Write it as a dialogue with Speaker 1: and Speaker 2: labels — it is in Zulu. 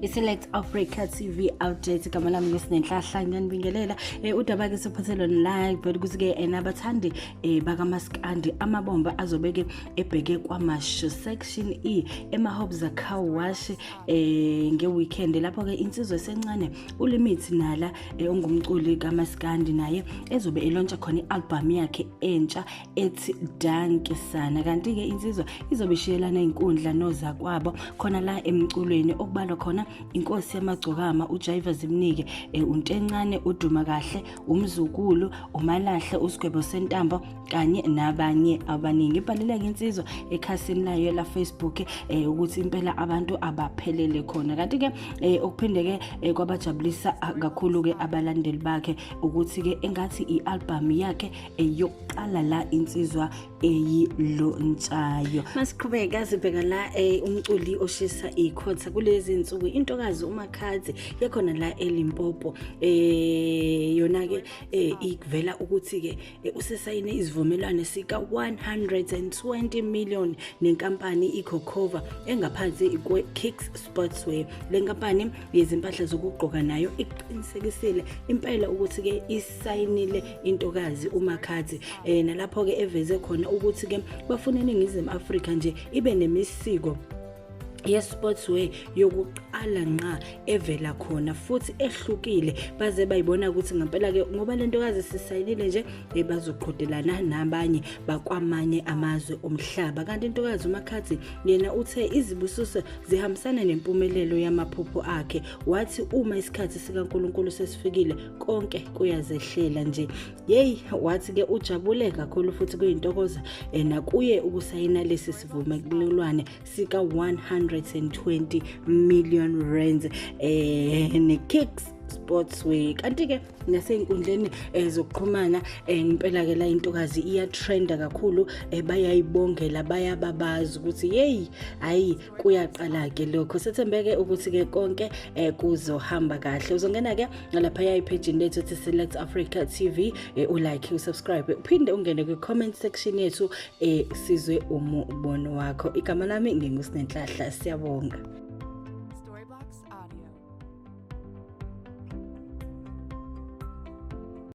Speaker 1: I-Select Africa TV update, igama lami nguSinenhlahla, ngiyanibingelela. Udaba ke siphathelwe live but ukuthi ke nabathandi bakaMaskandi, amabomba azobeke ebheke kwaMashu section E emaHobs Car Wash ngeweekend, lapho ke insizwa esencane uLimit Nala, ongumculi kaMaskandi, naye ezobe elauncha khona i-album yakhe entsha ethi Dankisana. Kanti ke insizwa izobe ishiyelana inkundla nozakwabo khona la emculweni, okubalwa khona inkosi yamagcokama uJaiva Zimnike, uNtencane, uDuma Kahle, umzukulu uMalahle, uSigwebo Sentambo kanye nabanye abaningi. Ibhaleleke insizwa ekhasini layo la Facebook ukuthi impela abantu abaphelele khona. Kanti ke okuphinde ke kwabajabulisa kakhulu ke abalandeli bakhe ukuthi ke engathi i-album yakhe eyokuqala la insizwa eyilaunchayo. Masiqhubeka sibheka la umculi oshisa ikhotha kulezi insuku, intokazi uMakhadzi yakhona la eLimpopo. Yona ke ikuvela ukuthi ke usesayine isivumelwano sika 120 million nenkampani iCocover engaphansi kwe-Kicks Sportswear. Le nkampani yezimpahla zokugqoka nayo iqinisekisile impela ukuthi ke isayinile intokazi uMakhadzi, nalapho ke eveze khona ukuthi ke bafuna iNingizimu Afrika nje ibe nemisiko ye-sportswear yokuqala ngqa evela khona futhi ehlukile, baze bayibona ukuthi ngempela ke ngoba le ntokazi sisayinile nje, bazoqhudelana nabanye bakwamanye amazwe omhlaba. Kanti intokazi uMakhadzi yena uthe izibusiso zihambisana nempumelelo yamaphupho akhe, wathi uma isikhathi sikaNkulunkulu sesifikile konke kuyazehlela nje. Yeyi, wathi ke ujabule kakhulu futhi kuyintokozo nakuye ukusayina lesi sivumelwano sika 120 million rands ne-Kicks Sportswear. Kanti ke nasey'nkundleni zokuxhumana, ngempela ke la intokazi iyatrenda kakhulu, bayayibongela, bayababaza ukuthi yeyi, hayi, kuyaqala ke lokho. Sethembeke ukuthi ke konke kuzohamba kahle. Uzongena ke ngalaphaya ephejini lethu ethi Select Africa TV, ulike, usubscribe, uphinde ungene kwi-comment section yethu, sizwe umbono wakho. Igama lami nginguSinenhlahla, siyabonga.